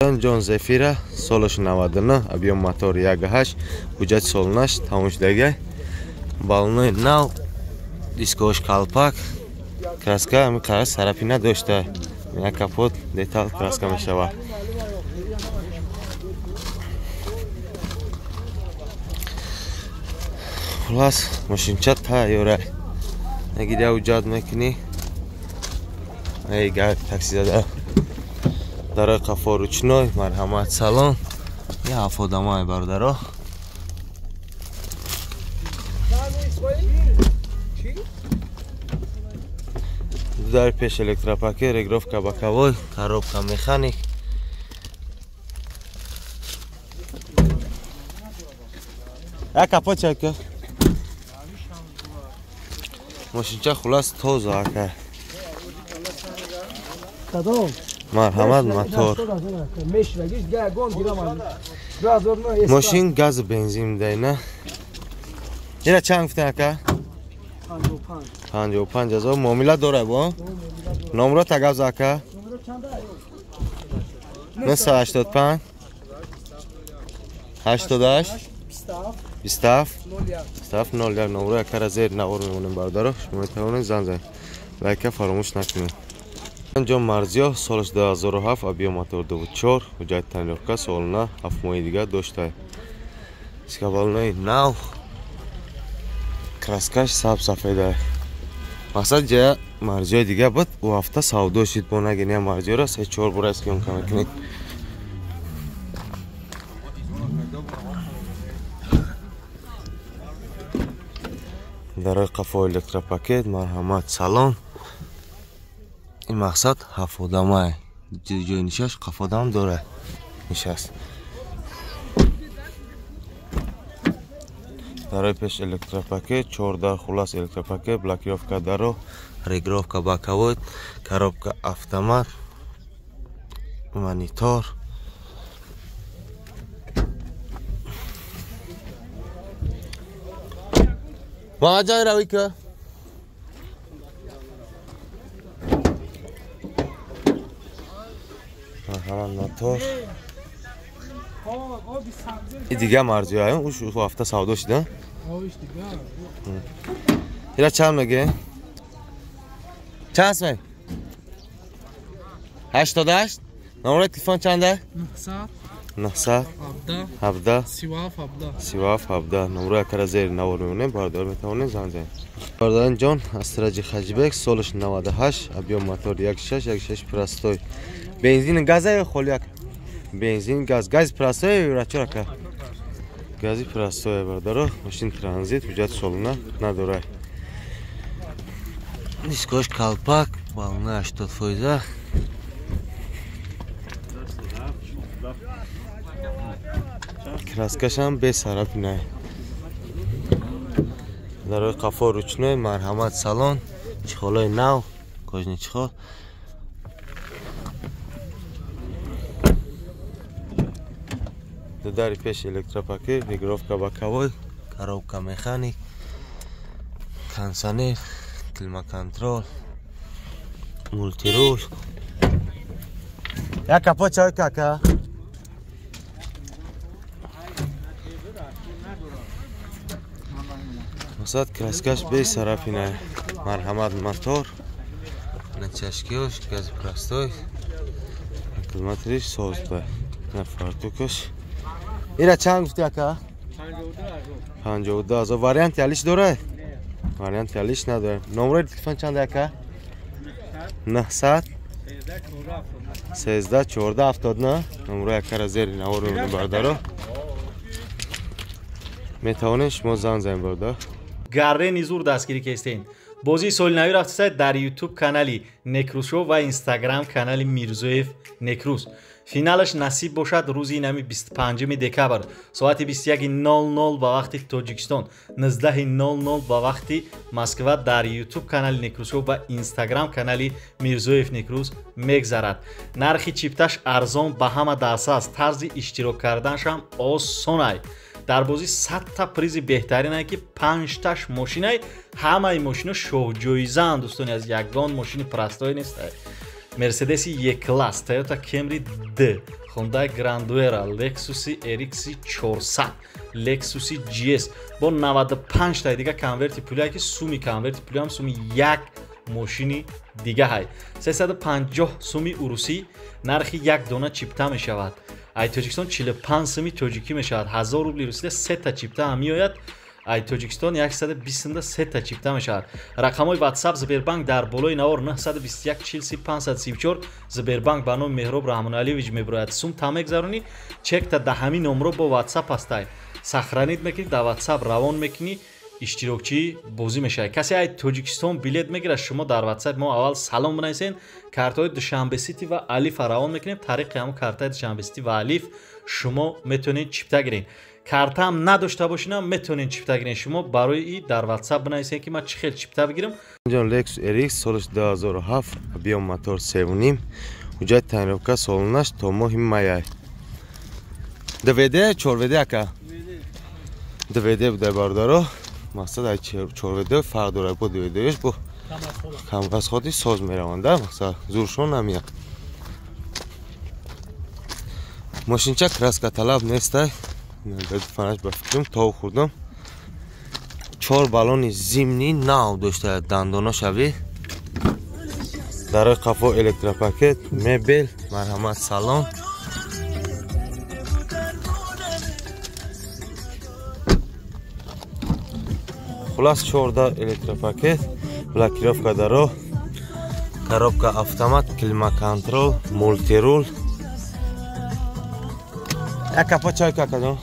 Ҷон Зефира, солаш 99, объем мотор 1.8, ҳуҷҷати солонаш тамом шудагай. Балонои нав, дискош калпак, краска ҳами қара сарапина дошта. Як капот детал краска мешавад. Хулас, мошинча тайёра. Нагида ҳуҷҷат мекунӣ. Эй гап такси зада. Дарои қафо ручной, марҳамат салон. Я ҳафт одамай бародаро. Дар пеш электропакет, регировка боковой, коробка механик. Я капот чайка. Мошинча хулас тоза ака. Марҳамат мотор. Мошин газ бензин дайна. Ира чанд гуфтен ака? 55 ҳазор. Муомила дора бо? Номро тагавз ака? 985 88 27 27 01. Номро якара зер навор мемонем бародаро. Шумо метавонед занг занед. Лайка фаромӯш накунед. Ҷон Марзиё, солаш 2007, объем мотор 24, ҳуҷҷати тонировка солона 7 моҳи дигар дошта. Скабалнои нав, краскаш сабз сафеда. Мақсад ҷая Марзиёи дига буд, ӯ ҳафта савдо шид бо нагиния Марзиёра 3-4 бора съёмка мекунед. Дарои қафо электропакет, марҳамат салон. Ин мақсад ҳафт одамае. Ҷои нишаст қафодам дора нишаст. Дарои пеш электропакет, 4 хулас электропакет, блокировка даро, регировка боковой, коробка автомат, монитор. Маҷай равика. Марҳамат мотор. И дига Марзиё, уш ҳафта савдо шуда. Ира чанд меге? Чанд сме? 88? Номери телефон чанда? 900 17 37 37. Номро якара зери навор мемонем, бародар метавонед занг занед. Бародарон ҷон, Астраҷи Хаҷибек, солаш 98, объем мотор 1.6, 1.6 простой. Бензин газа ё холияк? Бензин газ, газ простой ё чора ка? Гази простой бародаро, мошин транзит, ҳуҷҷат солона надорад. Дискош калпак, балона 80%. Краскашам бесарапина. Дарои қафо ручной, марҳамат салон, чехолои нав, кожный чехол. Дари пеш электропакет, регировка боковой, коробка механик, кондиционер, климаконтрол, мультирул. Я капот чай кака? Масад краскаш бесарапина. Марҳамат мотор, на чашкиош, газ простой, аккумуляториш созба, на фартукаш. Ира чанд гуфти ака? 52 ҳазор. Варианти алиш дорад? Варианти алиш надорад. Номрои телефон чанд ака? 900 13 14 79. Номрои акара зери навор мемонем бародаро. Метавонед шумо занг занед бародар. Гаррени зур дастгирӣ кестен. Бозии соли нави рафтиса дар YouTube канали Некрузшоу ва Instagram канали Мирзоев Некруз. Финалаш насиб бошад рӯзи нами 25 декабр соати 21:00 ба вақти Тоҷикистон, 19:00 ба вақти Москва дар YouTube канали Некрузшоу ва Instagram канали Мирзоев Некруз мегзарад. Нархи чипташ арзон ба ҳама дастрас, тарзи иштирок карданашам осонай. Дар бозӣ 100 та призи беҳтаринае ки 5таш мошинай, ҳамаи мошино шоҳҷоизаанд дӯстони аз, ягон мошини простой нестай. Мерседеси Е-класс, Toyota Camry D, Hyundai Grandeur, Lexus RX 400, Lexus GS бо 95 таи дига конверти пулие ки суми конверти пулиам суми як мошини дига ҳай. 350 суми урусӣ нархи як дона чипта мешавад. Ай Тоҷикистон 45 суми тоҷикӣ мешавад. 1000 рубли русида сета чипта ҳам меояд. Ай Тоҷикистон 120 сета чипта мешавад. Рақамҳои WhatsApp Сбербанк дар болои навор 921 43 534 Сбербанк ба номи Меҳроб Раҳмоналиевич мебирояд. Сум та мегзаронӣ, чекта да ҳамин номро бо WhatsApp ҳастай. Сохранить мекунӣ, дар WhatsApp равон мекунӣ, иштирокчии бозӣ мешавад. Касе ай Тоҷикистон билет мегирад, шумо дар WhatsApp мо аввал салом бинависен, картҳои Душанбе Сити ва Алифа равон мекунем. Тариқи ҳамон картаи Душанбе Сити ва Алиф шумо метавонед чипта гиред. Картаам надошта бошинам метавонед чипта гиред. Шумо барои и дар WhatsApp бинависед ки ман чӣ хел чипта бигирам. Ҷон Lexus RX солаш 2007, объем мотор 3.5, ҳуҷҷати тонировка солонаш то моҳи май. 2WD 4WD ака? 2WD буда бародаро. Мақсад ай 4WD фарқ дорад бо 2WD-ш, бо камрасходи соз мераванд, мақсад зуршон намеяд. Мошинча краска талаб нестай. Фанаш ба фикрам тов хӯрдам. 4 баллони зимний нав дошта, дандона шави. Дарои қафо электропакет, мебел, марҳамат салон. Хулас 14 электропакет, блокировка даро, коробка автомат, климат-контрол, мультирул. Як капа чай какадон.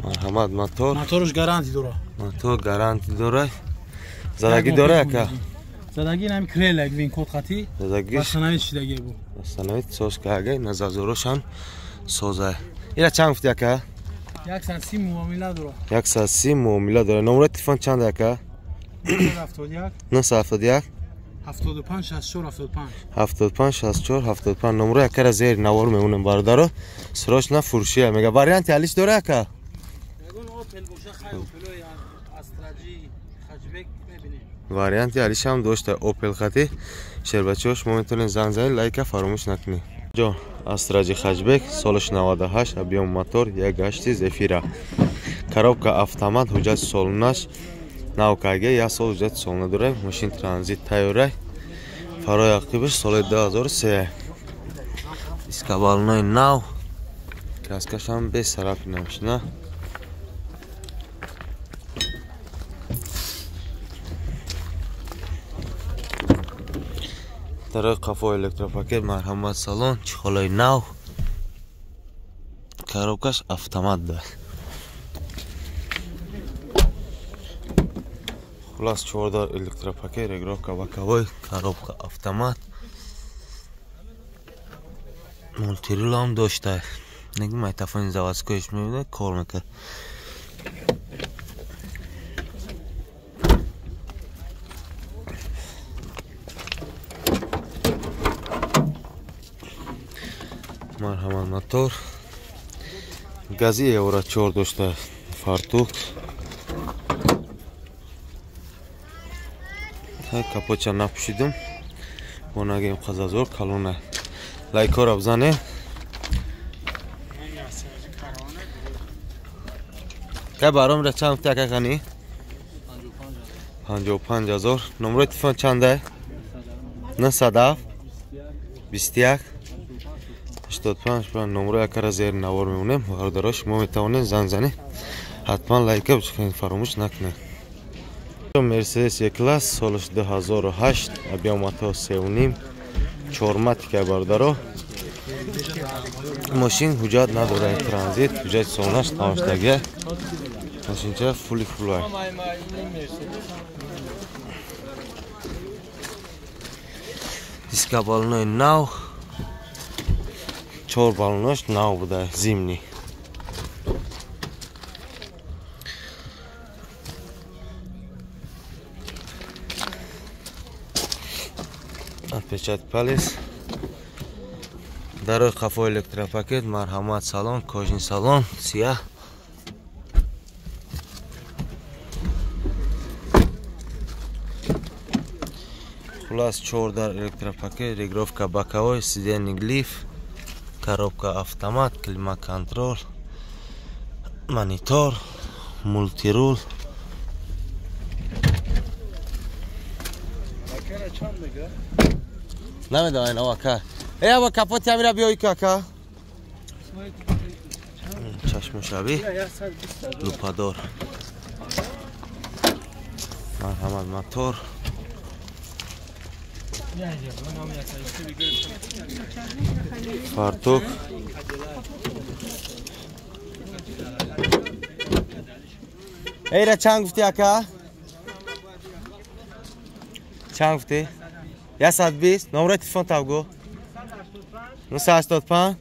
Марҳамат мотор. Моторш гарантӣ дора. Мотор гарантӣ дора. Задагӣ дора яка? Задагӣ нами крелак вин код хати. Задагӣ. Восстановить шидагӣ бу. Восстановить соз кага, назазорошан соза. Ира чанд гуфти яка? 130 муомила дора. 130 муомила дора. Номери телефон чанд яка? 971 971 75 64 75 75 64 75. Номро якара зери навор мемонем бародаро. Срочно фурӯшия мега. Варианти алиш дора яка? Ягон Opel боша, хай Opel Астраҷи хачбек мебинем. Варианти алиш ҳам дошта Opel хати. Шербачиҳо шумо метавонед занг занед, лайка фаромӯш накунед. Ҷо Астраҷи хачбек солаш 98, объем мотор 1.8 Зефира. Коробка автомат, ҳуҷҷати солонаш навкаге, як сол ҳуҷҷати солона дорад. Мошин транзит тайёрай. Фарои ақибаш соли 2003. Дискабалонои нав. Краскашам без царапина мошина. Дарои қафо электропакет, марҳамат салон, чехолои нав. Коробкаш автомат дорад. Хулас 14 электропакет, регулировка боковой, коробка автомат. Мультирул ҳам дошта. Неги майтафони заводскоиш мебинед, кор мекард. Марҳамат мотор. Гази Евро 4 дошта, фартук. Капоча напӯшидам. Бо нагем қазазор калона. Лайкора бизане. Ка баром ра чанд така қани? 55000. Номери телефон чанда? 907 21 85. Номро якара зери навор мемонем. Бародаро шумо метавонед занг занед. Ҳатман лайка бикунед, фаромӯш накунед. Мерседес Е-класс солаш 2008, объем мотор 3.5, чорматика бародаро. Мошин ҳуҷҷат надорад, транзит, ҳуҷҷати солонаш тамомшудагия. Мошинча фули фулай. Диска балонои нав, 4 балонош нав буда, зимний. Отпечат палец. Дарои қафо электропакет, марҳамат салон, кожный салон, сияҳ. Хулас 4 дар электропакет, регулировка боковой, сиденье лифт, коробка автомат, климат-контроль, монитор, мультирул. Намедонам ин ака. Эй аба капоти амира биёй ки ака. Чашмушави лупадор. Марҳамат мотор. Фартук. Эйра чанд гуфти ака? Чанд гуфти? 120. Номраи телефон табгу. 985.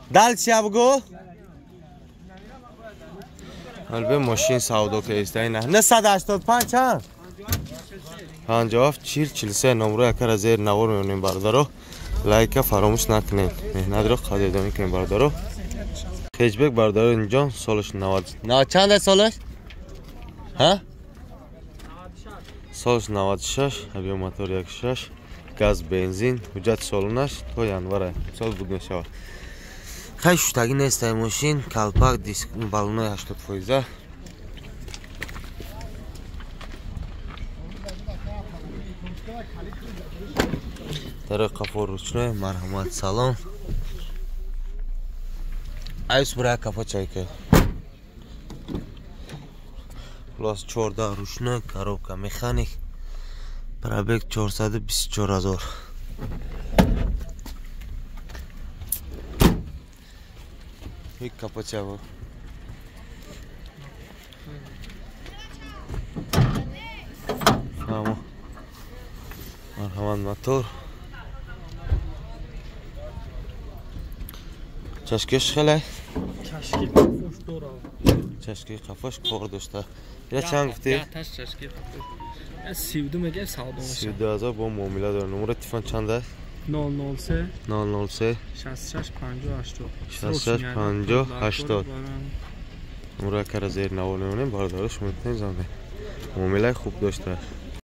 Дал чия бугу? Албе мошин савдо кеста ина. 985 чанд? 57 40 43. Номраи акара зер навор мемонем бародаро. Лайка фаромӯш накунед. Меҳнатро қадрдонӣ кунед бародаро. Хеҷбек бародаро инҷо солаш 90. На чанд аст солаш? Ҳа? Солаш 96, объем мотор 1.6, газ бензин, ҳуҷҷат солонаш то январ сол буд мешавад. Хай шуштагӣ нест ай мошин, калпак, диск, балонои 80%. Дарои қафо ручной, марҳамат салон. Айс бура кафо чайка. Хулас 14 ручной, коробка механик. Пробег 424 000. Ик капоча бу. Фамо. Марҳамат мотор. Чашкиш хеле? Чашки қафош дора. Чашки қафош кор дошта. Я чанд гуфти? Чашки қафош. 32 мега савдо мешавад. 32 000 бо муомила дора. Номери телефон чанд аст? 003 003 66 50 80. 66 50 80. Номера кара зер навор мемонем, бародаро шумо метавонед занг занед. Муомилаи хуб дошта.